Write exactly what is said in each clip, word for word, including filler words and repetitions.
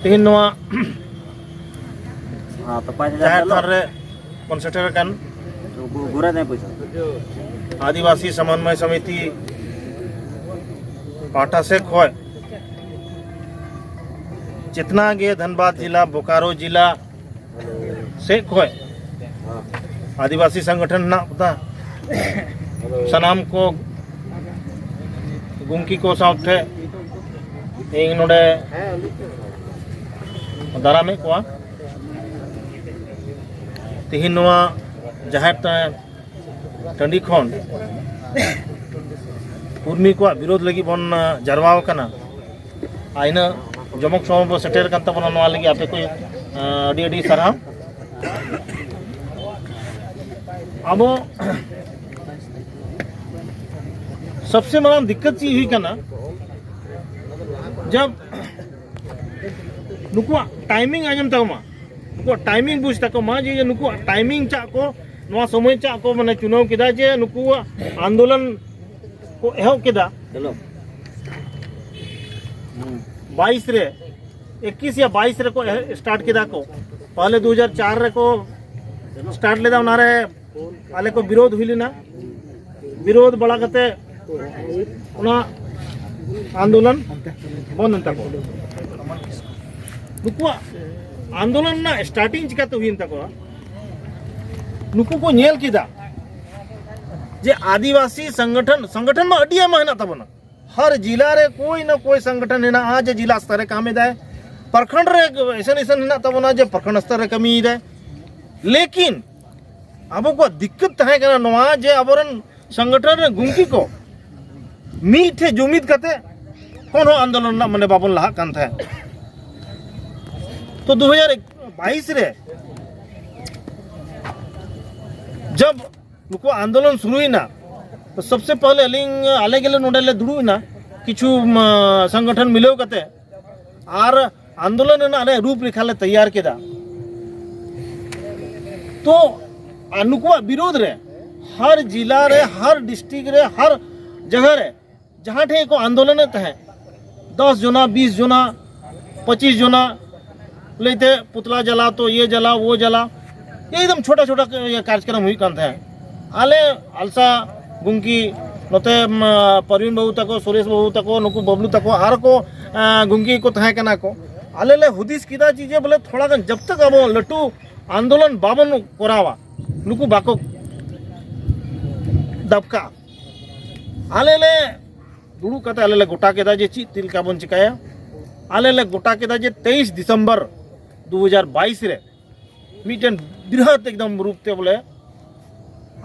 ᱛᱮᱦᱮᱧ ᱱᱚᱣᱟ ᱡᱟᱦᱮᱨ ᱛᱷᱟᱱ ᱨᱮ ᱵᱚᱱ ᱥᱮᱴᱮᱨ ᱟᱠᱟᱱ ᱟᱹᱫᱤᱵᱟᱹᱥᱤ ᱥᱚᱢᱚᱱᱵᱚᱭ ᱥᱚᱢᱤᱛᱤ ᱯᱟᱦᱴᱟ ᱥᱮᱫ ᱠᱷᱚᱱ ᱡᱤᱛᱱᱟ ᱜᱮ ᱫᱷᱟᱱᱵᱟᱫᱽ ᱡᱤᱞᱟ, ᱵᱳᱠᱟᱨᱳ ᱡᱤᱞᱟ ᱥᱮᱫ ᱠᱷᱚᱱ ᱟᱹᱫᱤᱵᱟᱹᱥᱤ ᱥᱚᱝᱜᱚᱴᱷᱚᱱ ᱦᱮᱱᱟᱜ ᱠᱚᱫᱟ, ᱥᱟᱱᱟᱢ ᱠᱚ ᱜᱚᱢᱠᱮ ᱠᱚ ᱥᱟᱶᱛᱮ ᱤᱧ ᱱᱚᱰᱮ ᱫᱟᱨᱟᱢᱮᱫ ᱠᱚᱣᱟ᱾ ᱛᱮᱦᱮᱧ ᱱᱚᱣᱟ ᱡᱟᱦᱮᱨ ᱴᱟᱺᱰᱤ ᱠᱷᱚᱱ ᱠᱩᱨᱢᱤ ᱠᱚᱣᱟᱜ ᱵᱤᱨᱳᱫᱷ ᱞᱟᱹᱜᱤᱫ ᱵᱚᱱ ᱡᱟᱨᱣᱟ ᱟᱠᱟᱱᱟ᱾ ᱟᱨ ᱤᱱᱟᱹᱜ ᱡᱚᱢᱚᱠ ᱥᱚᱢᱚᱭ ᱵᱚᱱ ᱥᱮᱴᱮᱨ ᱟᱠᱟᱱ ᱛᱟᱵᱚᱱᱟ, ᱱᱚᱣᱟ ᱞᱟᱹᱜᱤᱫ ᱟᱯᱮ ᱠᱚ ᱟᱹᱰᱤ ᱟᱹᱰᱤ ᱥᱟᱨᱦᱟᱣ᱾ ᱟᱵᱚ ᱥᱚᱵᱥᱮ ᱢᱟᱨᱟᱝ ᱫᱤᱠᱠᱟᱛ ᱪᱮᱫ ᱦᱩᱭ ᱠᱟᱱᱟ, ᱡᱟᱵ ᱱᱩᱠᱩᱣᱟᱜ ᱴᱟᱭᱢᱤᱝ ᱟᱸᱡᱚᱢ ᱛᱟᱠᱚ ᱢᱟ, ᱱᱩᱠᱩᱣᱟᱜ ᱴᱟᱭᱢᱤᱝ ᱵᱩᱡᱽ ᱛᱟᱠᱚ ᱢᱟ, ᱡᱮ ᱱᱩᱠᱩᱣᱟᱜ ᱴᱟᱭᱢᱤᱝ ᱪᱟᱜ ᱠᱚ, ᱱᱚᱣᱟ ᱥᱚᱢᱚᱭ ᱪᱟᱜ ᱠᱚ ᱢᱟᱱᱮ ᱪᱩᱱᱟᱹᱣ ᱠᱮᱫᱟ ᱡᱮ ᱱᱩᱠᱩᱣᱟᱜ ᱟᱱᱫᱳᱞᱚᱱ ᱠᱚ ᱮᱦᱚᱵ ᱠᱮᱫᱟ᱾ ᱵᱟᱭᱤᱥ ᱨᱮ, ᱤᱠᱤᱥ ᱭᱟ ᱵᱟᱭᱤᱥ ᱨᱮᱠᱚ ᱮᱦ-, ᱥᱴᱟᱨᱴ ᱠᱮᱫᱟ ᱠᱚ᱾ ᱯᱟᱦᱞᱮ ᱫᱩ ᱦᱟᱡᱟᱨ ᱪᱟᱨ ᱨᱮᱠᱚ ᱥᱴᱟᱨᱴ ᱞᱮᱫᱟ, ᱚᱱᱟᱨᱮ ᱟᱞᱮ ᱠᱚ ᱵᱤᱨᱳᱫᱷ ᱦᱩᱭ ᱞᱮᱱᱟ᱾ ᱵᱤᱨᱳᱫᱷ ᱵᱟᱲᱟ ᱠᱟᱛᱮ ᱚᱱᱟ ᱟᱱᱫᱳᱞᱚᱱ ᱵᱚᱱᱫ ᱮᱱ ᱛᱟᱠᱚᱣᱟ᱾ ᱱᱩᱠᱩᱣᱟᱜ ᱟᱱᱫᱳᱞᱚᱱ ᱨᱮᱱᱟᱜ ᱥᱴᱟᱨᱴᱤᱝ ᱪᱤᱠᱟᱹᱛᱮ ᱦᱩᱭᱮᱱ ᱛᱟᱠᱚᱣᱟ? ᱱᱩᱠᱩ ᱠᱚ ᱧᱮᱞ ᱠᱮᱫᱟ ᱡᱮ ᱟᱹᱫᱤᱵᱟᱹᱥᱤ ᱥᱚᱝᱜᱚᱴᱷᱚᱱ, ᱥᱚᱝᱜᱚᱴᱷᱚᱱ ᱢᱟ ᱟᱹᱰᱤ ᱟᱭᱢᱟ ᱦᱮᱱᱟᱜ ᱛᱟᱵᱚᱱᱟ, ᱦᱟᱨ ᱡᱤᱞᱟ ᱨᱮ ᱠᱳᱭ ᱱᱟ ᱠᱳᱭ ᱥᱚᱝᱜᱚᱴᱷᱚᱱ ᱦᱮᱱᱟᱜᱼᱟ ᱡᱮ ᱡᱤᱞᱟ ᱥᱛᱚᱨ ᱨᱮ ᱠᱟᱹᱢᱤ ᱫᱟᱭ, ᱯᱨᱚᱠᱷᱚᱸᱰ ᱨᱮ ᱮᱥᱮᱱ ᱮᱥᱮᱱ ᱦᱮᱱᱟᱜ ᱛᱟᱵᱚᱱᱟ ᱡᱮ ᱯᱨᱚᱠᱷᱚᱸᱰ ᱥᱛᱚᱨ ᱨᱮ ᱠᱟᱹᱢᱤᱭᱮᱫᱟᱭ᱾ ᱞᱮᱠᱤᱱ ᱟᱵᱚ ᱠᱚᱣᱟᱜ ᱫᱤᱠᱠᱟᱛ ᱛᱟᱦᱮᱸ ᱠᱟᱱᱟ ᱱᱚᱣᱟ ᱡᱮ ᱟᱵᱚᱨᱮᱱ ᱥᱚᱝᱜᱚᱴᱷᱚᱱ ᱨᱮᱱ ᱜᱚᱢᱠᱮ ᱠᱚ ᱢᱤᱫ ᱴᱷᱮᱱ ᱡᱩᱢᱤᱫ ᱠᱟᱛᱮ ᱦᱚᱸ ᱱᱚᱣᱟ ᱟᱱᱫᱳᱞᱚᱱ ᱨᱮᱱᱟᱜ ᱢᱟᱱᱮ ᱵᱟᱵᱚᱱ ᱞᱟᱦᱟᱜ ᱠᱟᱱ ᱛᱟᱦᱮᱸᱫ᱾ ᱛᱚ ᱫᱩ ᱦᱟᱡᱟᱨ ᱵᱟᱭᱤᱥ ᱨᱮ ᱡᱟᱵ ᱱᱩᱠᱩ ᱟᱱᱫᱳᱞᱚᱱ ᱥᱩᱨᱩᱭᱮᱱᱟ, ᱛᱚ ᱥᱚᱵᱥᱮ ᱯᱟᱦᱞᱮ ᱟᱹᱞᱤᱧ, ᱟᱞᱮ ᱜᱮᱞᱮ ᱱᱚᱰᱮ ᱞᱮ ᱫᱩᱲᱩᱵ ᱮᱱᱟ ᱠᱤᱪᱷᱩ ᱥᱚᱝᱜᱚᱴᱷᱚᱱ ᱢᱤᱞᱟᱹᱣ ᱠᱟᱛᱮ, ᱟᱨ ᱟᱱᱫᱳᱞᱚᱱ ᱨᱮᱱᱟᱜ ᱟᱞᱮ ᱨᱩᱯ ᱨᱮᱠᱷᱟ ᱞᱮ ᱛᱮᱭᱟᱨ ᱠᱮᱫᱟ᱾ ᱛᱚ ᱟᱨ ᱱᱩᱠᱩᱣᱟᱜ ᱵᱤᱨᱳᱫᱷ ᱨᱮ ᱦᱟᱨ ᱡᱤᱞᱟ ᱨᱮ, ᱦᱟᱨ ᱰᱤᱥᱴᱨᱤᱠᱴ ᱨᱮ, ᱦᱟᱨ ᱡᱟᱭᱜᱟ ᱨᱮ ᱡᱟᱦᱟᱸ ᱴᱷᱮᱱ ᱠᱚ ᱟᱱᱫᱳᱞᱚᱱᱮᱫ ᱛᱟᱦᱮᱸᱫ, ᱫᱚᱥ ᱡᱚᱱᱟ, ᱵᱤᱥ ᱡᱚᱱᱟ, ᱯᱚᱸᱪᱤᱥ ᱡᱚᱱᱟ ᱞᱟᱹᱭᱛᱮ ᱯᱩᱛᱞᱟ ᱡᱟᱞᱟ, ᱛᱚ ᱤᱭᱟᱹ ᱡᱟᱞᱟ, ᱣᱳ ᱡᱟᱞᱟ, ᱮᱠᱫᱚᱢ ᱪᱷᱳᱴᱟ ᱪᱷᱳᱴᱟ ᱤᱭᱟᱹ ᱠᱟᱨᱡᱚᱠᱨᱚᱢ ᱦᱩᱭᱩᱜ ᱠᱟᱱ ᱛᱟᱦᱮᱸᱫ᱾ ᱟᱞᱮ ᱟᱞᱥᱟ ᱜᱩᱝᱠᱤ, ᱱᱚᱛᱮ ᱯᱟᱨᱣᱤᱱ ᱵᱟᱹᱵᱩ ᱛᱟᱠᱚ, ᱥᱩᱨᱮᱥ ᱵᱟᱹᱵᱩ ᱛᱟᱠᱚ, ᱱᱩᱠᱩ ᱵᱟᱵᱞᱩ ᱛᱟᱠᱚ, ᱟᱨ ᱠᱚ ᱜᱩᱝᱠᱤ ᱠᱚ ᱛᱟᱦᱮᱸ ᱠᱟᱱᱟ ᱠᱚ᱾ ᱟᱞᱮ ᱞᱮ ᱦᱩᱫᱤᱥ ᱠᱮᱫᱟ ᱡᱮ ᱵᱚᱞᱮ ᱛᱷᱚᱲᱟ ᱜᱟᱱ ᱡᱟᱵ ᱛᱟᱠ ᱟᱵᱚ ᱞᱟᱹᱴᱩ ᱟᱱᱫᱳᱞᱚᱱ ᱵᱟᱵᱚᱱ ᱠᱚᱨᱟᱣᱟ, ᱱᱩᱠᱩ ᱵᱟᱠᱚ ᱫᱟᱵᱠᱟᱜᱼᱟ᱾ ᱟᱞᱮ ᱞᱮ ᱫᱩᱲᱩᱵ ᱠᱟᱛᱮ ᱟᱞᱮ ᱞᱮ ᱜᱚᱴᱟ ᱠᱮᱫᱟ ᱡᱮ ᱪᱮᱫ ᱪᱮᱫ ᱞᱮᱠᱟ ᱵᱚᱱ ᱪᱤᱠᱟᱹᱭᱟ᱾ ᱟᱞᱮ ᱞᱮ ᱜᱚᱴᱟ ᱠᱮᱫᱟ ᱡᱮ ᱛᱮᱭᱤᱥ ᱰᱤᱥᱮᱢᱵᱚᱨ ᱫᱩ ᱦᱟᱡᱟᱨ ᱵᱟᱭᱤᱥ ᱨᱮ ᱢᱤᱫᱴᱮᱱ ᱵᱨᱤᱦᱚᱛ ᱮᱠᱫᱚᱢ ᱨᱩᱯ ᱛᱮ ᱵᱚᱞᱮ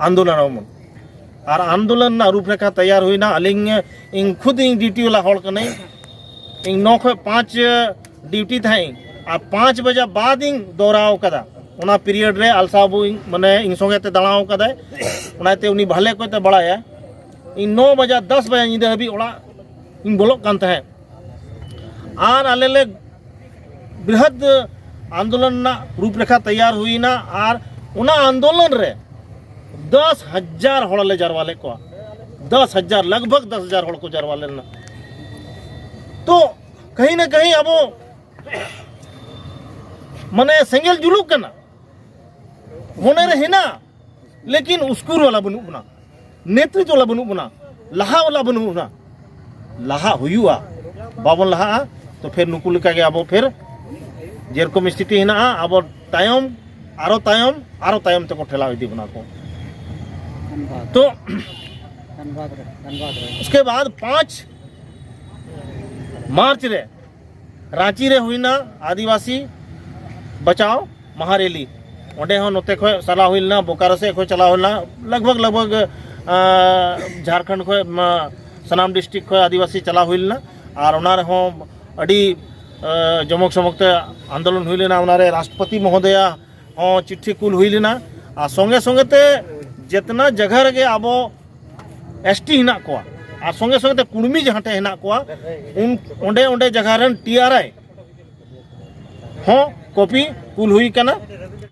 ᱟᱱᱫᱳᱞᱚᱱ ᱟᱵᱚᱱ᱾ ᱟᱨ ᱟᱱᱫᱳᱞᱚᱱ ᱨᱮᱱᱟᱜ ᱨᱩᱯᱨᱮᱠᱷᱟ ᱛᱮᱭᱟᱨ ᱦᱩᱭᱱᱟ᱾ ᱟᱹᱞᱤᱧ, ᱤᱧ ᱠᱷᱩᱫ ᱤᱧ ᱰᱤᱭᱩᱴᱤ ᱵᱟᱞᱟ ᱦᱚᱲ ᱠᱟᱹᱱᱟᱹᱧ᱾ ᱤᱧ ᱱᱚ ᱠᱷᱚᱱ ᱯᱟᱸᱪ ᱰᱤᱭᱩᱴᱤ ᱛᱟᱦᱮᱸᱫ ᱤᱧ, ᱟᱨ ᱯᱟᱸᱪ ᱵᱟᱡᱟ ᱵᱟᱫ ᱤᱧ ᱫᱚᱦᱨᱟᱣ ᱠᱟᱫᱟ᱾ ᱚᱱᱟ ᱯᱤᱨᱤᱭᱚᱰ ᱨᱮ ᱟᱞᱥᱟ ᱵᱟᱹᱵᱩ ᱤᱧ, ᱢᱟᱱᱮ, ᱤᱧ ᱥᱚᱸᱜᱮ ᱛᱮ ᱫᱟᱬᱟᱣ ᱠᱟᱫᱟᱭ, ᱚᱱᱟᱛᱮ ᱩᱱᱤ ᱵᱷᱟᱞᱮ ᱠᱚᱡ ᱛᱮ ᱵᱟᱲᱟᱭᱟ᱾ ᱤᱧ ᱱᱚ ᱵᱟᱡᱟ, ᱫᱚᱥ ᱵᱟᱡᱟ ᱧᱤᱫᱟᱹ ᱦᱟᱹᱵᱤᱡ ᱚᱲᱟᱜ ᱤᱧ ᱵᱚᱞᱚᱜ ᱠᱟᱱ ᱛᱟᱦᱮᱸᱫ᱾ ᱟᱨ ᱟᱞᱮ ᱞᱮ ᱵᱨᱤᱦᱚᱫ ᱟᱱᱫᱳᱞᱚᱱ ᱨᱮᱱᱟᱜ ᱨᱩᱯᱨᱮᱠᱷᱟ ᱛᱮᱭᱟᱨ ᱦᱩᱭᱱᱟ᱾ ᱟᱨ ᱚᱱᱟ ᱟᱱᱫᱳᱞᱚᱱ ᱨᱮ ᱫᱚᱥ ᱦᱟᱡᱟᱨ ᱦᱚᱲ ᱞᱮ ᱡᱟᱨᱣᱟ ᱞᱮᱫ ᱠᱚᱣᱟ᱾ ᱫᱚᱥ ᱦᱟᱡᱟᱨ, ᱞᱟᱜᱽᱵᱷᱟᱜᱽ ᱫᱚᱥ ᱦᱟᱡᱟᱨ ᱦᱚᱲ ᱠᱚ ᱡᱟᱨᱣᱟ ᱞᱮᱱᱟ᱾ ᱛᱚ ᱠᱟᱹᱦᱤ ᱱᱟ ᱠᱟᱹᱦᱤ ᱟᱵᱚ, ᱢᱟᱱᱮ, ᱥᱮᱸᱜᱮᱞ ᱡᱩᱞᱩᱜ ᱠᱟᱱᱟ, ᱢᱚᱱᱮ ᱨᱮ ᱦᱮᱱᱟᱜ, ᱞᱮᱠᱤᱱ ᱩᱥᱠᱩᱨ ᱣᱟᱞᱟ ᱵᱟᱹᱱᱩᱜ ᱵᱚᱱᱟ, ᱱᱮᱛᱨᱤᱛᱣ ᱣᱟᱞᱟ ᱵᱟᱹᱱᱩᱜ ᱵᱚᱱᱟ, ᱞᱟᱦᱟ ᱣᱟᱞᱟ ᱵᱟᱹᱱᱩᱜ ᱵᱚᱱᱟ᱾ ᱞᱟᱦᱟ ᱦᱩᱭᱩᱜᱼᱟ, ᱵᱟᱵᱚᱱ ᱞᱟᱦᱟᱜᱼᱟ ᱛᱚ ᱯᱷᱤᱨ ᱱᱩᱠᱩ ᱞᱮᱠᱟ ᱜᱮ ᱟᱵᱚ ᱯᱷᱤᱨ ᱡᱮᱨᱚᱠᱚᱢ ᱥᱛᱷᱤᱛᱤ ᱦᱮᱱᱟᱜᱼᱟ, ᱟᱵᱚ ᱛᱟᱭᱚᱢ, ᱟᱨᱚ ᱛᱟᱭᱚᱢ, ᱟᱨᱚ ᱛᱟᱭᱚᱢ ᱛᱮᱠᱚ ᱴᱷᱮᱞᱟᱣ ᱤᱫᱤ ᱵᱚᱱᱟ ᱠᱚ᱾ ᱫᱷᱟᱱᱵᱟᱫᱽ᱾ ᱛᱚ ᱫᱷᱟᱱᱵᱟᱫᱽ ᱨᱮ, ᱫᱷᱟᱱᱵᱟᱫᱽ ᱨᱮ᱾ ᱩᱥᱠᱮ ᱵᱟᱫ ᱯᱟᱸᱪ ᱢᱟᱨᱪ ᱨᱮ ᱨᱟᱸᱪᱤ ᱨᱮ ᱦᱩᱭᱱᱟ ᱟᱹᱫᱤᱵᱟᱹᱥᱤ ᱵᱟᱪᱟᱣ ᱢᱟᱦᱟ ᱨᱮᱞᱤ᱾ ᱚᱸᱰᱮ ᱦᱚᱸ ᱱᱚᱛᱮ ᱠᱷᱚᱱ ᱪᱟᱞᱟᱣ ᱦᱩᱭ ᱞᱮᱱᱟ, ᱵᱳᱠᱟᱨᱳ ᱥᱮᱫ ᱠᱷᱚᱱ ᱪᱟᱞᱟᱣ ᱦᱩᱭ ᱞᱮᱱᱟ, ᱞᱟᱜᱽ ᱵᱷᱟᱜᱽ, ᱞᱟᱜᱽ ᱵᱷᱟᱜᱽ, ᱟᱸ, ᱡᱷᱟᱲᱠᱷᱚᱸᱰ ᱠᱷᱚᱱ, ᱢᱟ, ᱥᱟᱱᱟᱢ ᱰᱤᱥᱴᱨᱤᱠᱴ ᱠᱷᱚᱱ ᱟᱹᱫᱤᱵᱟᱹᱥᱤ ᱪᱟᱞᱟᱣ ᱦᱩᱭ ᱞᱮᱱᱟ᱾ ᱟᱨ ᱚᱱᱟ ᱨᱮᱦᱚᱸ ᱟᱹᱰᱤ, ᱟᱸ, ᱡᱚᱢᱚᱠ ᱥᱚᱢᱚᱠ ᱛᱮ ᱟᱱᱫᱳᱞᱚᱱ ᱦᱩᱭ ᱞᱮᱱᱟ᱾ ᱚᱱᱟᱨᱮ ᱨᱟᱥᱴᱨᱚᱯᱚᱛᱤ ᱢᱚᱦᱳᱫᱚᱭᱟ ᱦᱚᱸ ᱪᱤᱴᱷᱤ ᱠᱩᱞ ᱦᱩᱭ ᱞᱮᱱᱟ᱾ ᱟᱨ ᱥᱚᱸᱜᱮ ᱥᱚᱸᱜᱮ ᱛᱮ ᱡᱮᱛᱱᱟ ᱡᱟᱭᱜᱟ ᱨᱮᱜᱮ ᱟᱵᱚ ᱮᱥ ᱴᱤ ᱦᱮᱱᱟᱜ ᱠᱚᱣᱟ, ᱟᱨ ᱥᱚᱸᱜᱮ ᱥᱚᱸᱜᱮ ᱛᱮ ᱠᱩᱲᱢᱤ ᱡᱟᱦᱟᱸ ᱴᱷᱮᱱ ᱦᱮᱱᱟᱜ ᱠᱚᱣᱟ, ᱩᱱ, ᱚᱸᱰᱮ, ᱚᱸᱰᱮ ᱡᱟᱭᱜᱟ ᱨᱮᱱ ᱴᱤ ᱟᱨ ᱟᱭ ᱦᱚᱸ ᱠᱚᱯᱤ ᱠᱩᱞ ᱦᱩᱭ ᱠᱟᱱᱟ᱾